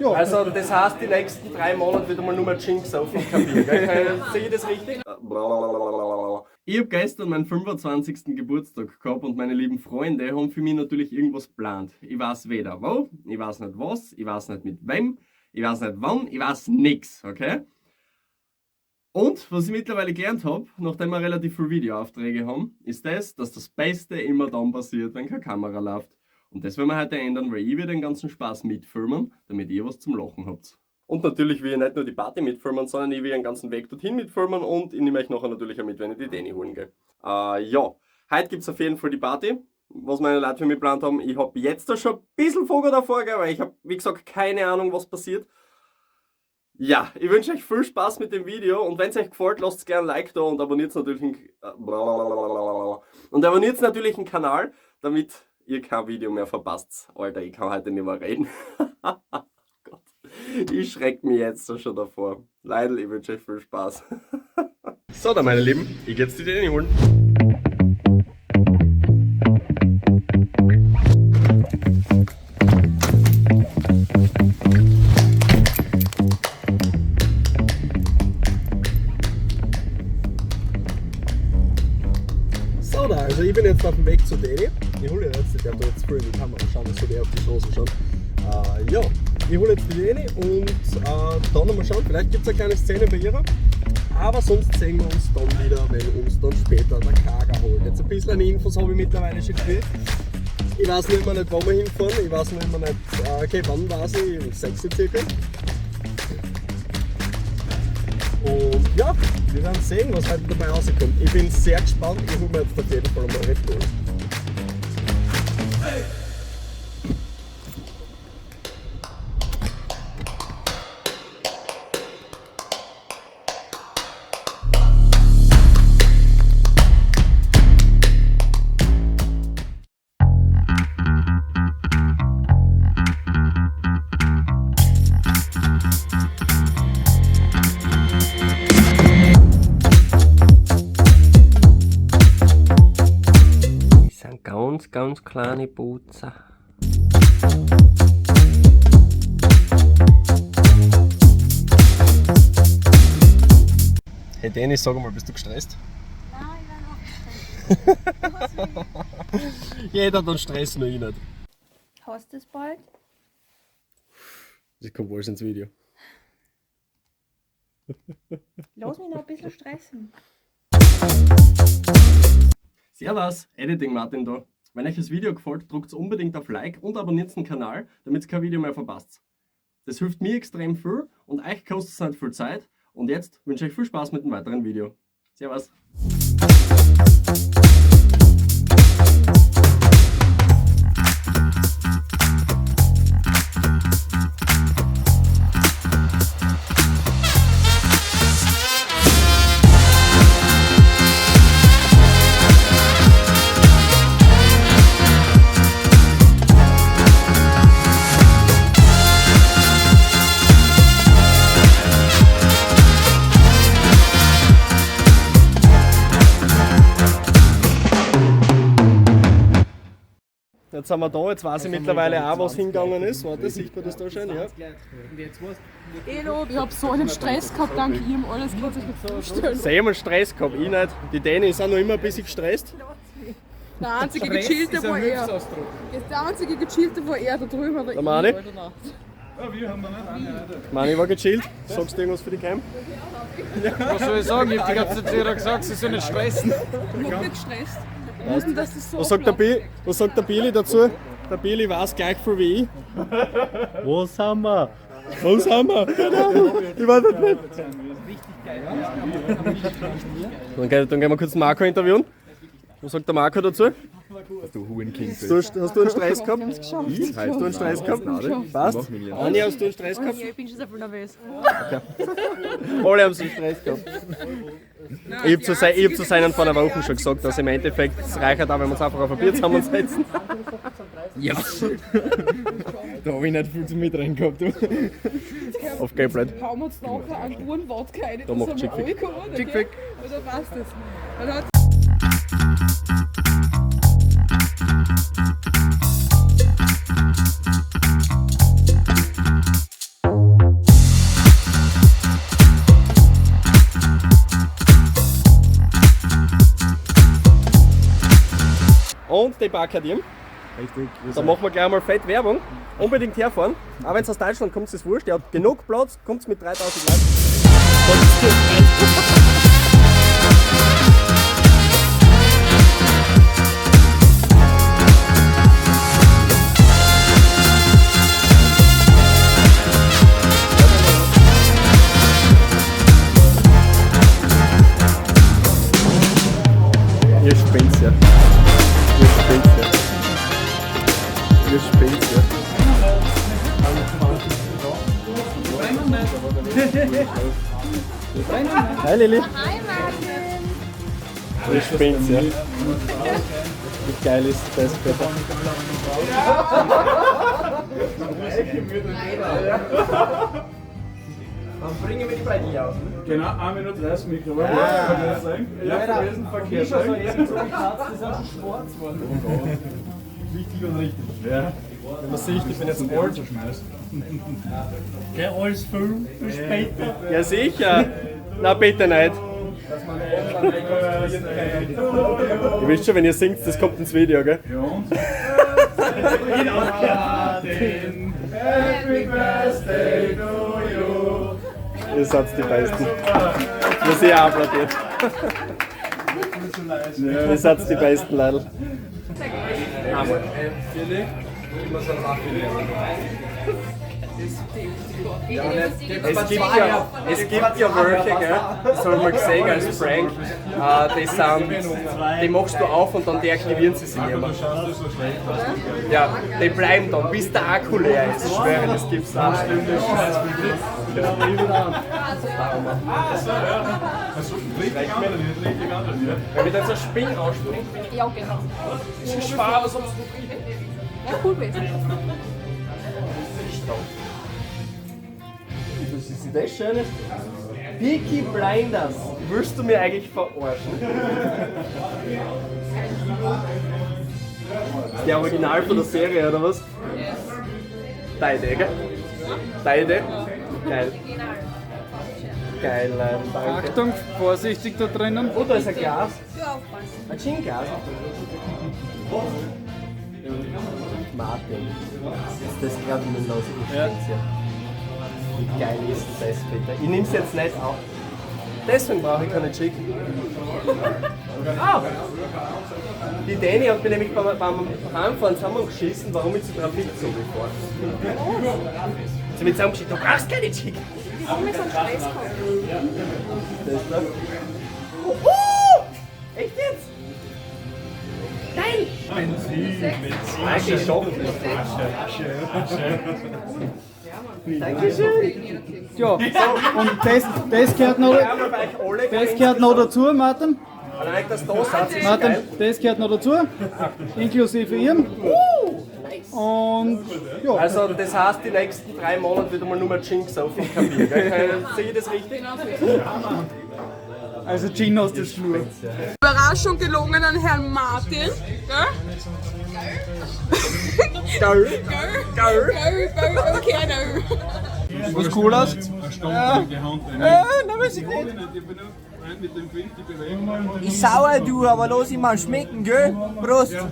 Also das heißt, die nächsten 3 Monate wird einmal nur mehr Gin gesoffen und kein Bier, gell? Sehe ich das richtig? Ich habe gestern meinen 25. Geburtstag gehabt und meine lieben Freunde haben für mich natürlich irgendwas geplant. Ich weiß weder wo, ich weiß nicht was, ich weiß nicht mit wem, ich weiß nicht wann, ich weiß nix, okay? Und was ich mittlerweile gelernt habe, nachdem wir relativ viele Videoaufträge haben, ist das, dass das Beste immer dann passiert, wenn keine Kamera läuft. Und das werden wir heute ändern, weil ich will den ganzen Spaß mitfilmen, damit ihr was zum Lachen habt. Und natürlich will ich nicht nur die Party mitfilmen, sondern ich will den ganzen Weg dorthin mitfilmen und ich nehme euch nachher natürlich auch mit, wenn ich die Dani holen gehe. Ja, heute gibt es auf jeden Fall die Party, was meine Leute für mich geplant haben. Ich habe jetzt da schon ein bisschen Vogel davor, gell, weil ich habe, wie gesagt, keine Ahnung, was passiert. Ja, ich wünsche euch viel Spaß mit dem Video und wenn es euch gefällt, lasst gerne ein Like da und abonniert natürlich den Kanal, damit ihr kein Video mehr verpasst. Alter, ich kann heute nicht mehr reden. Gott, ich schreck mich jetzt schon davor. Leidl, ich wünsche euch viel Spaß. So, dann meine Lieben, ich geh jetzt die Dani holen. So, da, also ich bin jetzt auf dem Weg zu Dani. Ich hole jetzt, ich darf da jetzt früh in die Kamera schauen, ich soll auf die Straße schauen. Ja, ich hole jetzt die Dani und dann nochmal schauen, vielleicht gibt es eine kleine Szene bei ihrer. Aber sonst sehen wir uns dann wieder, wenn uns dann später der Kager holt. Jetzt ein bisschen eine Infos habe ich mittlerweile schon gekriegt. Ich weiß noch immer nicht, wo wir hinfahren. Ich weiß noch immer nicht, okay, wann weiß ich, um 6 Uhr circa. Und ja, wir werden sehen, was heute dabei rauskommt. Ich bin sehr gespannt. Ich hole mir jetzt auf jeden Fall einmal Red Bull. Das sind ganz, ganz kleine Putzer. Hey Dani, sag mal, bist du gestresst? Nein, ich bin auch gestresst. Jeder hat einen Stress, nur ich nicht. Hast du es bald? Das kommt alles ins Video. Lass mich noch ein bisschen stressen. Servus, Editing Martin da. Wenn euch das Video gefällt, drückt unbedingt auf Like und abonniert den Kanal, damit ihr kein Video mehr verpasst. Das hilft mir extrem viel und euch kostet es nicht viel Zeit. Und jetzt wünsche ich euch viel Spaß mit dem weiteren Video. Servus! Jetzt sind wir da, jetzt weiß ich mittlerweile auch, was hingegangen ist. Warte, sieht man das da schon? Ja. Elo, ich hab so einen Stress gehabt, dank ihm, alles kann sich nicht vorstellen. Sehr mal Stress gehabt, ich nicht. Die Dani ist auch noch immer ein bisschen gestresst. Der einzige Gechillte war er. Der einzige Gechillte war er da drüben, aber Der Mani? ich war danach. Mani war gechillt. Sagst du irgendwas für die Cam? Was soll ich sagen? Ich hab die ganze Zeit zu ihr gesagt, sie soll nicht stressen. Ich hab nicht gestresst. Wir wussten, dass das so Was sagt der Billy dazu? Der Billy weiß gleich viel wie ich. Wo sind wir? Wo sind wir? Keine Ahnung. Ich weiß nicht. Dann gehen wir kurz den Marco interviewen. Was sagt der Marco dazu? Du Hurenkind. Hast du einen Stress gehabt? Hast du einen Stress gehabt? Passt. Anja, hast du einen Stress gehabt? Ja, ich bin schon sehr viel nervös. Okay. Alle haben so einen Stress gehabt. Ich hab zu seinen vor einer Woche schon gesagt, dass im Endeffekt es reicht auch, wenn wir uns einfach auf ein Bier zusammensetzen. Ja. Da hab ich nicht viel zum Mitreden gehabt. Du. Auf geil blöd. Hauen wir uns nachher einen guten Wodka rein, Da macht Chick Fick. Chick Fick. Oder passt das? Dann hat Birthday Bar gehört ihm. Richtig. Da machen wir gleich mal fett Werbung. Unbedingt herfahren. Auch wenn es aus Deutschland kommt, ist es wurscht. Ihr habt genug Platz, kommt mit 3000 Leuten. Ihr spinnt's ja. Ihr spinnt's ja. Ihr spinnt ja. Hi Lilly. Hi Martin. Ihr spinnt ja. Wie geil ist das bitte? Dann bringen wir die beiden hier aus. Genau, 1 Minute 30 Mikro. Ja, ja, vergessen, verkehrt. Wichtig und richtig. Ja. Wenn man sieht, ich bin jetzt alt. Geh alles filmen, bis später. Ja sicher. Na bitte nicht. Ihr wisst schon, wenn ihr singt, das kommt ins Video, gell? Ja und? Happy Birthday to you. Ihr seid die Besten. Muss ich auch applaudieren. Ihr seid die besten, Leute. Es gibt ja welche, gell? Das haben wir gesehen als Prank. Die, sind, die machst du auf und dann deaktivieren sie sich nicht mehr. Ja, die bleiben dann, bis der Akku leer ist. Ich schwöre, das gibt's auch. Wenn ich dann so Spinn rausspringt, Ja, genau. ich schwöre, was sonst Ja, cool gewesen. Das ist das Schöne. Peaky Blinders. Willst du mir eigentlich verarschen? Ist der Original von der Serie, oder was? Deine Idee, gell? Deine Idee? Geil. Geil, Leute, danke. Achtung, vorsichtig da drinnen. Oh, da ist ein Glas. Du aufpassen. Ein Gin-Glas. Martin, ist das gerade mit los? Ja. Wie geil ist denn das bitte? Ich nehm's jetzt nicht auf. Deswegen brauche ich keine Chicken. Ah! Die Dani hat mir nämlich beim Heimfahren zusammengeschissen, warum ich zu Trafikzone fahre. Sie hat mir zusammengeschissen, du brauchst keine Chicken. Warum ist ein Stress gehabt? Das ist das. Oh! Echt jetzt? Geil! Eigentlich schon. Dankeschön. Ja, und das gehört noch, Wir haben bei euch alle das gehört noch dazu, Martin. Allein, dass da seid, ist Martin, geil. das gehört noch dazu, inklusive ihrem. Und ja, Also, das heißt, die nächsten 3 Monate wieder mal nur mehr Gin saufen und kein Bier. Gell? Sehe ich das richtig? also Gin aus der Schnur. Überraschung gelungen an Herrn Martin. Gell? Geil. Gell? Geil. Gell, gell, okay, no. Was cool aus? Ja. Nein, weiß ich nicht. Ich sauer du, aber lass ihn mal schmecken, gell? Prost! Ja.